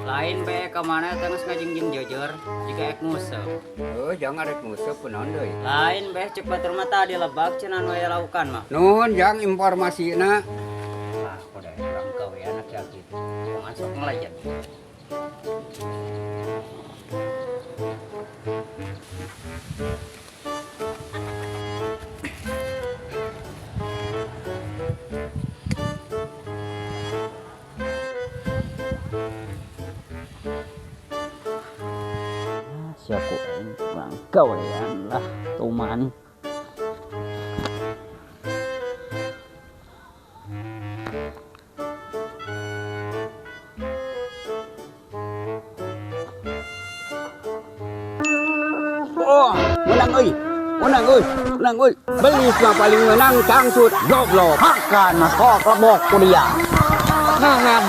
Lain bae ka mana teh geus ngajingjing jeujeur jiga ek nguseup. Heuh, jang arek nguseup kunaon deui? Lain bae cek batur mah tadi lebak cenah nu aya laukan mah. Nuhun jang informasina. Ah, kuda urang gawean aya kitu. Kumaha sok ngelajan. Siapa aing kurang gawean lah tuman. Oh, menang euy. Menang euy. Menang euy. Belis mah paling menang cangsut goblok. Makan mah kok lebok ku dia. Ngangap.